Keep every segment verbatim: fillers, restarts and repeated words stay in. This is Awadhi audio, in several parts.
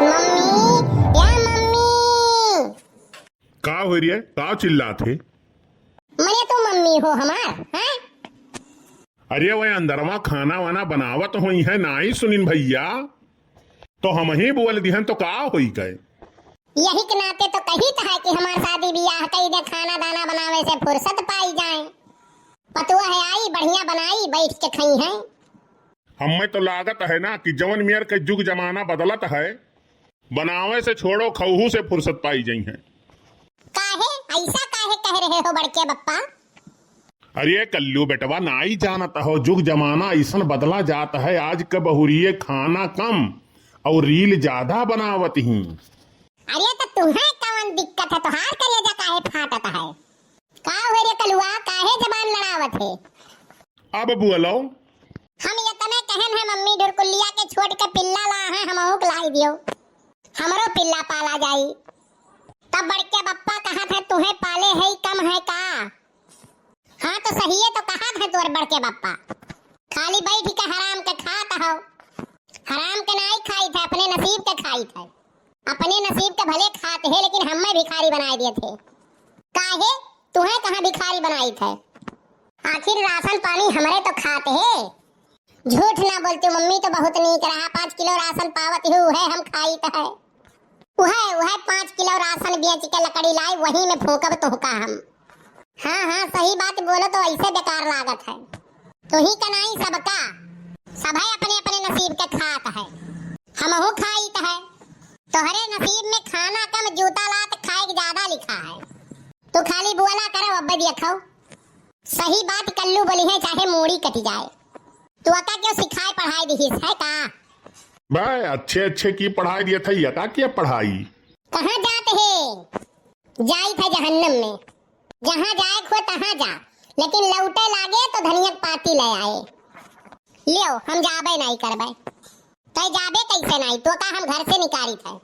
मम्मी, या मम्मी। का होइ रे? का चिल्लात हे? मने तू मम्मी हो हमार, हैं? अरे वह अंदरवा खाना वाना बनावत होइहैं, नाई सुनिन भइया, तो हमहीं बोल दिहन तो का होइ गए? यही के नाते तो कहित है कि हमार शादी बियाह कई दे, खाना दाना बनावे से फुर्सत पाई जाए। पतुआ है आई, बढ़िया बनाई, बैठ के खइहैं। हम्मे तो लागत है ना कि जवन मेर के जुग जमाना बदलत है, बनावे से छोड़ो, खउहू से फुर्सत पाई जइहैं। काहे? अइसा काहे कह रहे हो बड़के बप्पा? अरे कल्लू बेटवा, नाई जानत हो, जुग जमाना अइसन बदला जात है, आज के बहुरिये खाना कम अउर रील ज्यादा बनावत ही। अरे तो तुहैं कवन दिक्कत है, तोहार करेजा काहे फाटत है? का हो रे कलुआ, काहे जबान लड़ावत है? अब बोलो। हम यतने कहन है मम्मी, ढुरकुलिया के छोट के पिल्ला ला है, हमहू के लाई दियो, हमरो पिल्ला पाला जाई। तब बड़के बप्पा कहत है, तुहैं पाले है कम है का? हाँ तो सहिए तो कहत है तोर बड़के बप्पा, खाली बैठ के हराम के खात हो। हराम के नाई खाइत है, अपने नसीब के खाइत है। अपने नसीब के भले खात है, लेकिन हम्मे भिखारी बनाए दियत है। काहे? तुहैं कहाँ भिखारी बनाइत है? आखिर राशन पानी हमरे तो खात है। झूठ ना बोलती, मम्मी तो बहुत नीक रहा, पाँच किलो राशन पावत ही, उहै हम खाइत है। उहै, उहै पाँच किलो राशन बेच के लकड़ी लाई, वही में फूंकब तुहका हम। हाँ, हाँ, सही बात बोलो तो अइसे बेकार लागत है। तुही का नाई सबका, सभै अपने अपने नसीब के खात है। हमहू खाइत है। तोहरे नसीब में खाना कम, जूता लात खाए के ज्यादा लिखा है। तू खाली बोला करो, अब्बे देखो। सही बात कल्लू बोली है, चाहे मूड़ी कट जाए। तू अका क्यों सिखाए पढ़ाए दिहिस है का? भाई, अच्छे अच्छे की पढ़ाई दिए थे, यका क्या पढ़ाई? कहाँ जात है? जाइत है जहन्नम में। जहाँ जाए खो तहाँ जा, लेकिन लौटे लागे तो धनिया के पाती ले आए। लियो, हम जाबे नाई करबे। तै जाबे कैसे नाई? तो का हम घर से निकालित है?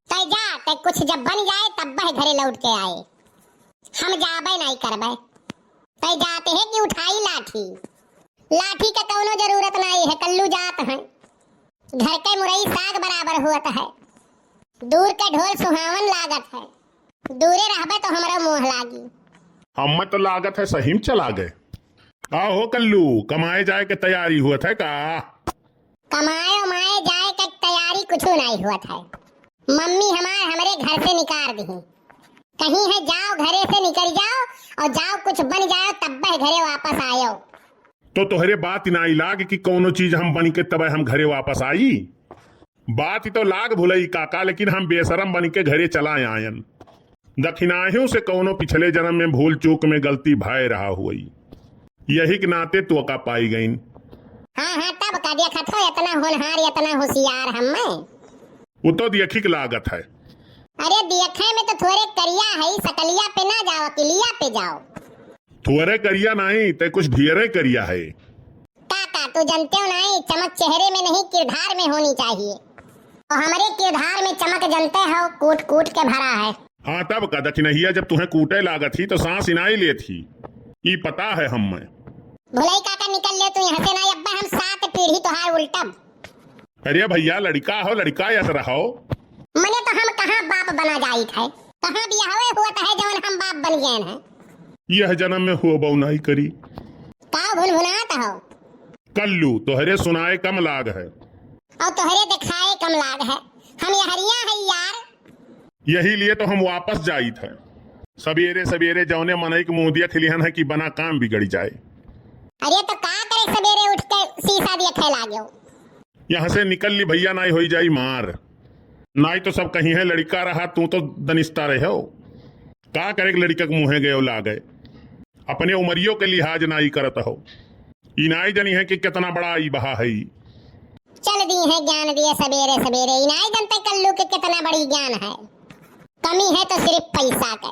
तै जा, तै कुछ जब बन जाए तब वह घरे लौट के आए। हम जाबे नाई करबे। तै जाते है कि उठाई लाठी? लाठी के कौनो जरूरत नाई है, कल्लू जात है। घर के मुरई साग बराबर होत है, दूर के ढोल सुहावन लागत है। दूरे रहबे तो हमरो मोह लागी। हम्मे तो लागत है सही में चला गए। का हो कल्लू, कमाए जाए के तैयारी हुआ था का? कमाए उमाए जाए के तैयारी कुछ नहीं हुआ था। मम्मी हमार हमरे घर से निकाल दी। कहीं है जाओ घरे से निकल जाओ और जाओ कुछ बन जाओ तब वह घरे वापस आयो। तो तोहरे बात नाई लाग कि कौनो चीज हम बन के तब हम घरे वापस आई। बात तो लाग भुलई काका, लेकिन हम बेशरम बन के घरे चला आयन। दखिनाहियों से कौनो पिछले जन्म में भूल चूक में गलती भय रहा हुई, यही के नाते तोका पाई गईन। हाँ, हाँ, तब का देखत हो, इतना होनहार, इतना होशियार हम मैं। वो तो देखी के लागत है। अरे देखे में तो थोरे करिया है, सकलिया पे ना जाओ, किलिया पे जाओ। थोरे करिया नहीं, ते कुछ ढेरे करिया है। काका, तू जानते हो नहीं, चमक चेहरे में नहीं, किरदार में होनी चाहिए। और हमरे किरदार में चमक जानते हो, कूट कूट के भरा है। हाँ, तब का दखिनहिया जब तुहें कूटे लागत ही, तो सांस इनाई लेत ही। ई पता है हम्मे। भुलाई काका, निकल ले तू यहाँ से, ना अब्बा हम सात पीढ़ी तोहार उल्टब। अरे भैया, लड़का हो, लड़का यस रहो। मने तो हम कहाँ बाप बना जाइत है, कहाँ बियाहवे हुआ है जवन हम बाप बन गए हैं। यह जन्म में होबो नाई करी। का भुनभुनात हो? कल्लू, तोहरे सुनाए कम लाग है। और तोहरे दिखाए कम लाग है। हम यहरिया है यार। यही लिए तो हम वापस जाइत है। सबेरे सबेरे जौने मनई के मुंह दिया थिलिहन है कि बना काम बिगड़ जाए। अरे तो का करे सबेरे उठ के शीशा दिया थे लाग्यो? यहाँ से निकल ली भैया, नाई होई जाई मार। नाई तो सब कहीं है लड़का रहा, तू तो दनिस्ता रहे हो। का करे के लड़का के मुँहे गयो लागे, अपने उमरियों के लिहाज नाई करत हो। ई नाई जनी है कि कितना बड़ा ई बहा है ई। चल दी है ज्ञान दिए सबेरे सबेरे, ई नाई जनते कल्लू के कितना बड़ी ज्ञान है। कमी है तो सिर्फ पैसा के।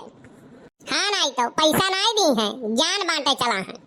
हाँ नाई तो पैसा नाई दी है, ज्ञान बांटे चला है।